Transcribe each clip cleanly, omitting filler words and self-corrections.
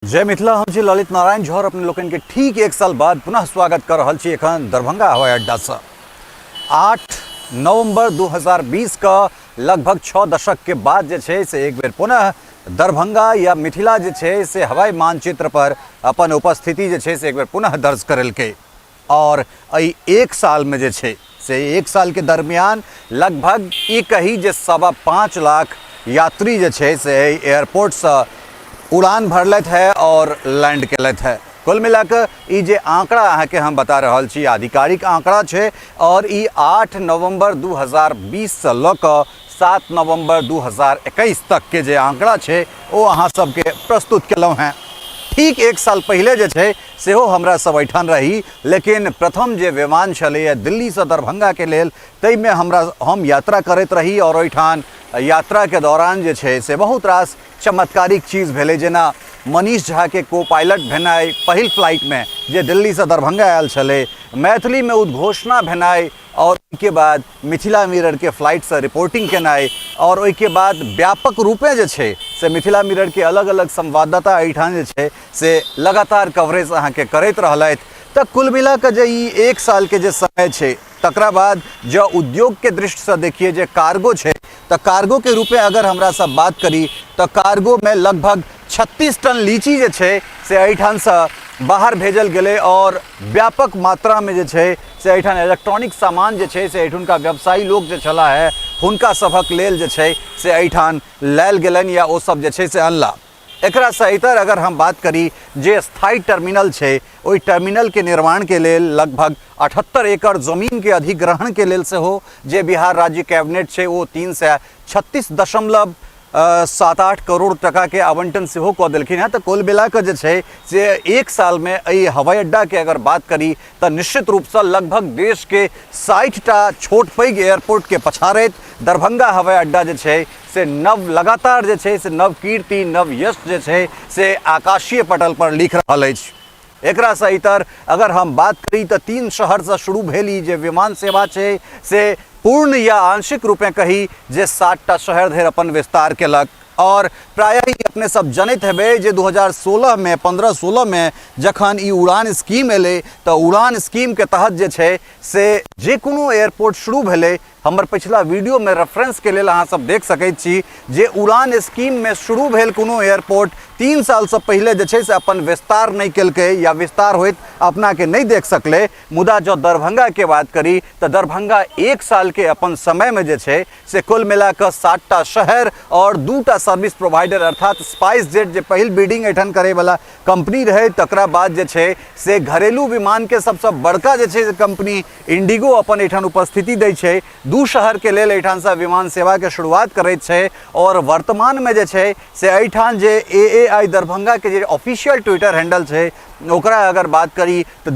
जय मिथिला। हम छी ललित नारायण झा और अपने लोकनि के ठीक एक साल बाद पुनः स्वागत कर रहल छी एखन दरभंगा हवाई अड्डा से। 8 नवंबर 2020 का लगभग 6 दशक के बाद जे छै से एक बेर पुनः दरभंगा या मिथिला जे छै से हवाई मानचित्र पर अपन उपस्थिति जे छै से एक बेर पुनः दर्ज करेलकै। और एहि एक साल में जे छै से एक साल के दरमियान लगभग ई कही जे 5.25 लाख यात्री जे छै से एहि एयरपोर्टसँ उड़ान भरलथि है और लैंड केलथि है। कुल मिलाकऽ ई जे आंकड़ा अहाँके हम बता रहल छी आधिकारिक आंकड़ा छै और ई 8 नवंबर 2020 से लऽ कऽ 7 नवंबर 2021 तक के जे आंकड़ा छै ओ अहाँ सबके प्रस्तुत केलहुँ हेँ। ठीक एक साल पहिले जे छै सेहो हमरा सब एहिठाम रही, लेकिन प्रथम जे विमान छलैए दिल्लीसँ दरभंगाके लेल ताहिमे हम यात्रा करैत रही और ओहिठाम यात्राके दौरान जे छै से बहुत रास चमत्कारिक चीज भेलै, जेना मनीष झाके को पायलट भेनाइ पहिल फ्लाइटमे जे दिल्लीसँ दरभंगा आयल छलै, मैथिलीमे उद्घोषणा भेनाइ और ओहिके बाद मिथिला मिररके फ्लाइटसँ रिपोर्टिंग केनाइ और ओहिके बाद व्यापक रूपे जे छै से मिथिला मिररके अलग अलग संवाददाता एहिठाम जे छै से लगातार कवरेज अहाँके करैत रहलथि। तऽ कुल मिलाकऽ जे ई एक सालके जे समय छै तकरा बाद जँ उद्योगके दृष्टिसँ देखिए जे कार्गो छै तऽ कार्गोके रूपे अगर हमरा सब बात करी तऽ कार्गोमे लगभग 36 टन लीची जे छै से एहिठामसँ बाहर भेजल गेलै और व्यापक मात्रामे जे छै से एहिठाम इलेक्ट्रॉनिक सामान जे छै से एहिठुनका व्यवसायी लोक जे छलाह है हुनका सभक लेल जे छै से एहिठाम लायल गेलनि या ओ सब जे छै से अनला। एकरा से इतर अगर हम बात करी जे स्थायी टर्मिनल छै ओहि टर्मिनल के निर्माण के लेल लगभग 78 एकड़ जमीन के अधिग्रहण के लेल सेहो जे बिहार राज्य कैबिनेट छै ओ 336.78 करोड़ टका के आवंटन सेहो कऽ देलखिन हेँ। तऽ कुल मिलाकऽ जे छै से एक सालमे एहि हवाई अड्डाके अगर बात करी तऽ निश्चित रूपसँ लगभग देशके 60टा छोट पैघ एयरपोर्टके पछाड़ैत दरभंगा हवाई अड्डा जे छै से नव लगातार जे छै से नव कीर्ति नव यश जे छै से आकाशीय पटल पर लिख रहल अछि। एकरासँ इतर अगर हम बात करी तऽ 3 शहरसँ शुरू भेल ई जे विमान सेवा छै से पूर्ण या आंशिक रूपेँ कही जे 7टा शहर धरि अपन विस्तार केलक। और प्रायः ही अपने सब जनैत हेबै जे 2016 में 15-16 में जखन ई उड़ान स्कीम एलै तऽ उड़ान स्कीमके तहत जे छै से जे कोनो एयरपोर्ट शुरू भेलै, हमर पिछला वीडियोमे रेफरेंसके लेल अहाँ सब देख सकैत छी जे उड़ान स्कीममे शुरू भेल कोनो एयरपोर्ट 3 सालसँ पहिले जे छै से अपन विस्तार नहि केलकै या विस्तार होइत अपनाके नहि देख सकलै। मुदा जँ दरभंगाके बात करी तऽ दरभंगा एक सालके अपन समयमे जे छै से कुल मिलाकऽ 7टा शहर और 2टा सर्विस प्रोवाइडर अर्थात स्पाइस जेट जे पहिल बिडिंग एहिठाम करैवला कंपनी रहै, तकरा बाद जे छै से घरेलू विमानके सबसँ बड़का जे छै से कंपनी इंडिगो अपन एहिठाम उपस्थिति दै छै। 2 शहरके लेल एहिठामसँ विमान सेवाके शुरुआत करैत छै और वर्तमानमे जे छै से एहिठाम जे AAI दरभंगाके जे ऑफिशियल ट्विटर हैंडल छै ओकरा अगर बात करी तऽ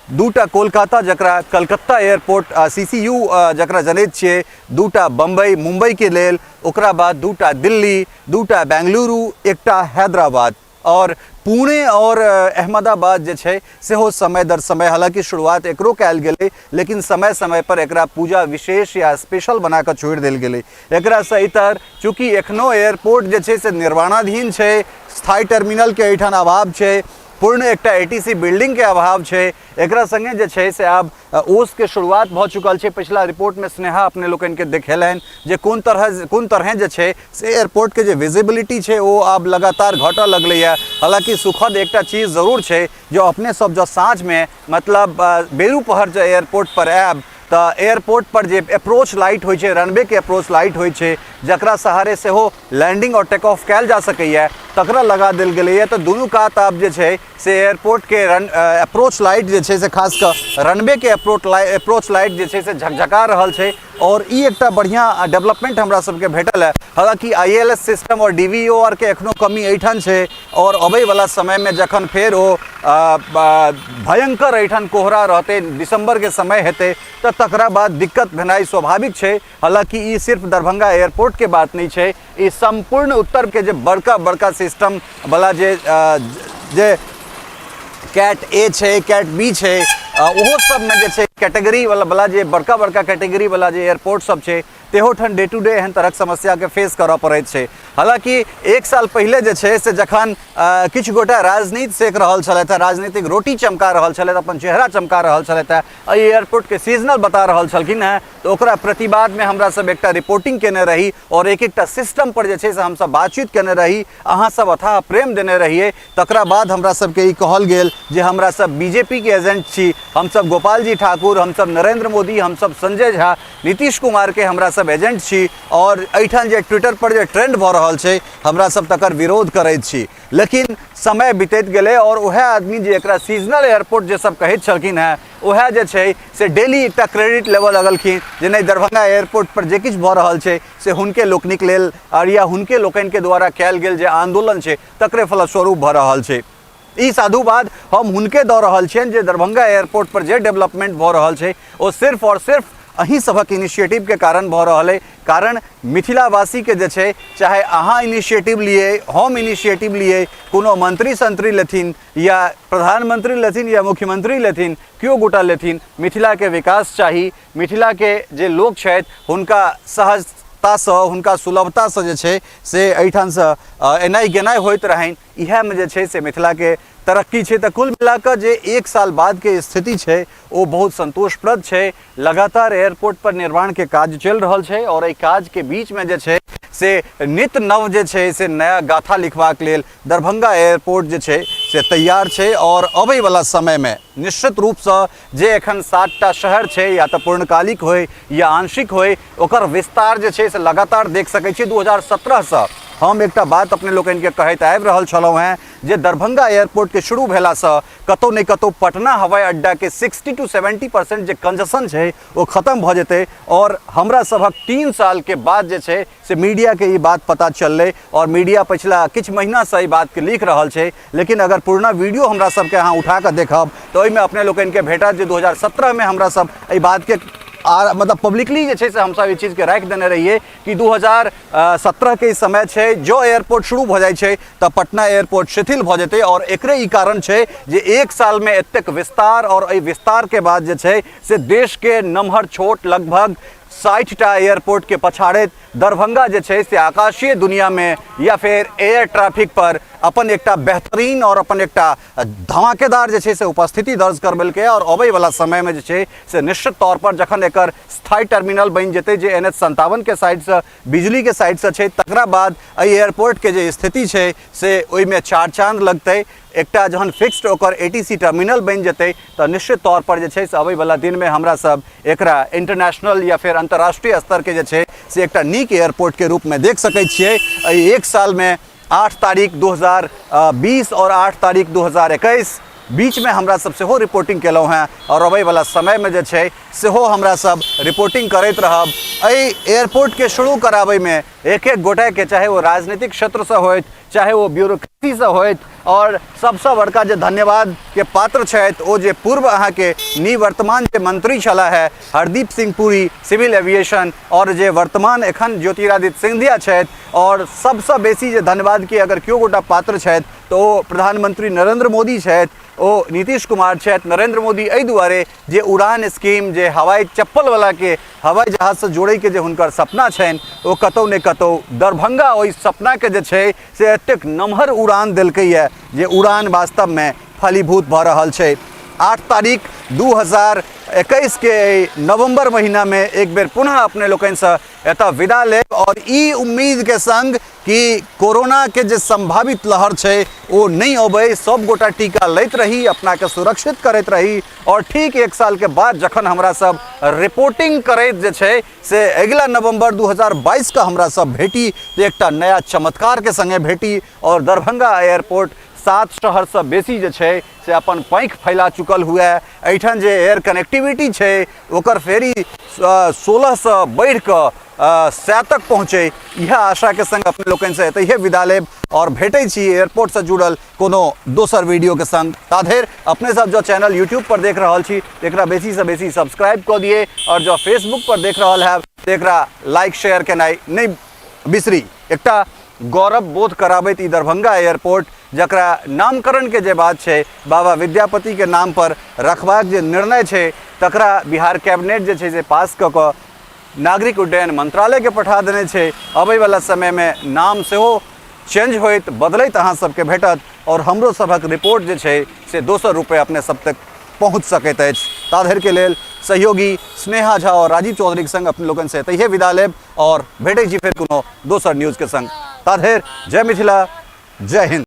2टा कोलकाता जकरा कलकत्ता एयरपोर्ट CCU जकरा जनैत छियै, 2टा बम्बई मुंबईके लेल, ओकरा बाद 2टा दिल्ली, 2टा बेंगलुरु, 1टा हैदराबाद और पुणे और अहमदाबाद जे छै सेहो समय दर समय, हालांकि शुरुआत एकरो कयल गेलै लेकिन समय समय पर एकरा पूजा विशेष या स्पेशल बना कऽ छोड़ि देल गेलै। एकरासँ इतर चूँकि एखनो एयरपोर्ट जे छै से निर्माणाधीन छै, स्थायी टर्मिनलके एहिठाम अभाव छै, पूर्ण एकटा ATC बिल्डिंगके अभाव छै, एकरा संगे जे छै से आब ओसके शुरुआत भऽ चुकल छै। पिछला रिपोर्टमे स्नेहा अपने लोकनिके देखेलनि जे कोन तरहे जे छै से एयरपोर्टके जे विजिबिलिटी छै ओ आब लगातार घटऽ लगलैए। हालाँकि सुखद एकटा चीज जरूर छै जे अपने सब जँ साँझमे मतलब बेरू पहर जँ एयरपोर्ट पर आयब तऽ एयरपोर्ट पर जे अप्रोच लाइट होइ छै, रनवेके अप्रोच लाइट होइ छै, जकरा सहारे सेहो लैंडिंग और टेक ऑफ कयल जा सकैए, तकरा लगा देल गेलैए। तऽ दुनू कात आब जे छै से एयरपोर्टके अप्रोच लाइट जे छै से खास कऽ रनवेके अप्रोच लाइट जे छै से झकझका रहल छै और ई एकटा बढ़िआँ डेवलपमेंट हमरा सबके भेटल है। हालाँकि ILS system और DVOR के एखनो कमी एहिठाम छै और अबैवला समयमे जखन फेर ओ भयंकर एहिठाम कोहरा रहतै, दिसंबरके समय हेतै तऽ तकरा बाद दिक्कत भेनाइ स्वाभाविक छै। हालाँकि ई सिर्फ दरभंगा एयरपोर्टके बात नहि छै, ई सम्पूर्ण उत्तरके जे बड़का बड़का सिस्टम वाला जे जे कैट ए छै, कैट बी छै, ओहो सबमे जे छै कैटेगरी वाला जे बड़का बड़का कैटेगरी वाला जे एयरपोर्ट सब छै तेहोठाम डे टू डे एहन तरहक समस्याके फेस करऽ पड़ैत छै। हालाँकि एक साल पहिले जे छै से जखन किछु गोटा राजनीति सेक रहल छलथि हेँ, राजनीतिक रोटी चमका रहल छलथि, अपन चेहरा चमका रहल छलथि हेँ, एहि एयरपोर्टके सीजनल बता रहल छलखिन हेँ, तऽ ओकरा प्रतिवादमे हमरा सब एकटा रिपोर्टिंग केने रही आओर एक एकटा सिस्टम पर जे छै से हमसब बातचीत केने रही। अहाँ सब अथाह प्रेम देने रहियै, तकरा बाद हमरा सबके ई कहल गेल जे हमरा सब बीजेपीके एजेंट छी, हमसब गोपालजी ठाकुर, हमसब नरेंद्र मोदी, हमसब संजय झा, नीतीश कुमारके हमरा सब एजेंट छी आओर एहिठाम जे ट्विटर पर जे ट्रेंड भऽ रहल छै हमरा सब तकर विरोध करैत छी। लेकिन समय बीतैत गेलै आओर वएह आदमी जे एकरा सीजनल एयरपोर्ट जे सब कहैत छलखिन हेँ वएह जे छै से डेली एकटा क्रेडिट लेबऽ लगलखिन जे नहि, दरभंगा एयरपोर्ट पर जे किछु भऽ रहल छै से हुनके लोकनिक लेल आओर या हुनके लोकनिके द्वारा कयल गेल जे आन्दोलन छै तकरे फलस्वरूप भऽ रहल छै। ई साधुवाद हम हुनके दऽ रहल छियनि जे दरभंगा एयरपोर्ट पर जे डेवलपमेंट भऽ रहल छै ओ सिर्फ आओर सिर्फ अहीं सभक इनिशिएटिवके कारण भऽ रहल अइ। कारण मिथिलावासीके जे छै, चाहे अहाँ इनिशिएटिव लियै, हम इनिशिएटिव लियै, कोनो मंत्री संत्री लेथिन या प्रधानमंत्री लेथिन या मुख्यमंत्री लेथिन, केओ गोटा लेथिन, मिथिलाके विकास चाही। मिथिलाके जे लोक छथि हुनका सहजतासँ, हुनका सुलभतासँ जे छै से एहिठामसँ एनाइ गेनाइ होइत रहनि, इएहमे जे छै से मिथिलाके तरक्की छै। तऽ कुल मिलाकऽ जे एक साल बादके स्थिति छै ओ बहुत सन्तोषप्रद छै। लगातार एयरपोर्ट पर निर्माणके काज चलि रहल छै आओर एहि काजके बीचमे जे छै से नित नव जे छै से नया गाथा लिखबाक लेल दरभंगा एयरपोर्ट जे छै से तैयार छै। आओर अबैवला समयमे निश्चित रूपसँ जे एखन 7टा शहर छै, या तऽ पूर्णकालिक होइ या आंशिक होइ, ओकर विस्तार जे छै से लगातार देख सकै छी। 2017सँ हम एकटा बात अपने लोकनिके कहैत आबि रहल छलहुँ हेँ जे दरभंगा एयरपोर्टके शुरू भेलासँ कतहु ने कतहु पटना हवाई अड्डाके 60 टू 70% जे कंजसन छै ओ खतम भऽ जेतै। आओर हमरा सभक 3 सालके बाद जे छै से मीडियाके ई बात पता चललै आओर मीडिया पछिला किछु महीनासँ एहि बातके लिख रहल छै। लेकिन अगर पुरना वीडियो हमरा सबके अहाँ उठा कऽ देखब तऽ ओहिमे अपने लोकनिके भेटत जे 2017मे हमरा सब एहि बातके आ मतलब पब्लिकली जे छै से हमसब ई चीजके राखि देने रहियै कि 2017 के समय छै, जो एयरपोर्ट शुरू भऽ जाइ छै तऽ पटना एयरपोर्ट शिथिल भऽ जेतै। आओर एकरे ई कारण छै जे एक सालमे एतेक विस्तार आओर एहि विस्तारके बाद जे छै से देशके नमहर छोट लगभग 60टा एयरपोर्टके पछाड़ैत दरभंगा जे छै से आकाशीय दुनियामे या फेर एयर ट्रैफिक पर अपन एकटा बेहतरीन आओर अपन एकटा धमाकेदार जे छै से उपस्थिति दर्ज करबेलकै। आओर अबैवला समयमे जे छै से निश्चित तौर पर जखन एकर स्थायी टर्मिनल बनि जेतै जे NH57 के साइडसँ बिजलीके साइडसँ छै, तकरा बाद एहि एयरपोर्टके जे स्थिति छै से ओहिमे चार चाँद लगतै। एकटा जहन फिक्स्ड ओकर ATC terminal बनि जेतै तऽ निश्चित तौर पर जे छै से अबैवला दिनमे हमरा सब एकरा इंटरनेशनल या फेर अंतर्राष्ट्रीय स्तरके जे छै से एकटा नीक एयरपोर्टके रूपमे देख सकै छियै। एहि एक सालमे 8 तारीख 2020 आओर 8 तारीख 2021 बीचमे हमरा सब सेहो रिपोर्टिंग केलहुँ हेँ आओर अबैवला समयमे जे छै सेहो हमरा सब रिपोर्टिंग करैत रहब। एहि एयरपोर्टके शुरू कराबैमे एक एक गोटेके, चाहे ओ राजनीतिक क्षेत्रसँ होथि चाहे ओ ब्यूरोक्रेसीसँ होथि, आओर सबसँ बड़का जे धन्यवादके पात्र छथि ओ जे पूर्व अहाँके निवर्तमान जे मंत्री छलाह है हरदीप सिंह पुरी सिविल एविएशन, आओर जे वर्तमान एखन ज्योतिरादित्य सिंधिया छथि, आओर सबसँ बेसी जे धन्यवादके अगर केओ गोटा पात्र छथि तऽ ओ प्रधानमंत्री नरेंद्र मोदी छथि, ओ नीतीश कुमार छथि। नरेंद्र मोदी एहि दुआरे जे उड़ान स्कीम, जे हवाई चप्पलवलाके हवाई जहाजसँ जोड़ैके जे हुनकर सपना छनि ओ कतहु ने कतहु दरभंगा ओहि सपनाके जे छै से एतेक नमहर उड़ान देलकैए जे उड़ान वास्तवमे फलीभूत भऽ रहल छै। 8 तारीख 2021 के नवम्बर महीनामे एक बेर पुनः अपने लोकनिसँ एतऽ विदा लेब आओर ई उम्मीदके संग कि कोरोनाके जे संभावित लहर छै ओ नहि अबै, सब गोटा टीका लैत रही, अपनाके सुरक्षित करैत रही आओर ठीक एक सालके बाद जखन हमरा सब रिपोर्टिंग करैत जे छै से अगिला नवम्बर 2022 के हमरा सब भेटी तऽ एकटा नया चमत्कारके संगे भेटी आओर दरभंगा एयरपोर्ट 7 शहरसँ बेसी जे छै से अपन पाँखि फैला चुकल हुए। एहिठाम जे एयर कनेक्टिविटी छै ओकर फेरी 16 से बढ़िकऽ 100 तक पहुँचै, इएह आशाके संग अपने लोकनिसँ एतहिए विदा लेब आओर भेटै छी एयरपोर्टसँ जुड़ल कोनो दोसर वीडियोके संग। ताधरि अपने सब जो चैनल यूट्यूब पर देख रहल छी एकरा बेसीसँ बेसी सब्सक्राइब कऽ दियै आओर जो फेसबुक पर देख रहल हैब तऽ एकरा लाइक शेयर केनाइ नहि बिसरी। एकटा गौरव बोध कराबैत ई दरभंगा एयरपोर्ट, जकरा नामकरणके जे बात छै बाबा विद्यापतिके नाम पर रखबाक जे निर्णय छै तकरा बिहार कैबिनेट जे छै से पास कऽ कऽ नागरिक उड्डयन मंत्रालयके पठा देने छै। अबैवला समयमे नाम सेहो चेंज होइत बदलैत अहाँ सबके भेटत आओर हमरो सभक रिपोर्ट जे छै से दोसर रूपे अपने सब तक पहुँच सकैत अछि। ता धरिके लेल सहयोगी स्नेहा झा आओर राजीव चौधरीके संग अपने लोकनि से एतहिए विदा लेब आओर भेटै छी फेर कोनो दोसर न्यूजके संग। ता धरि जय मिथिला, जय हिंद।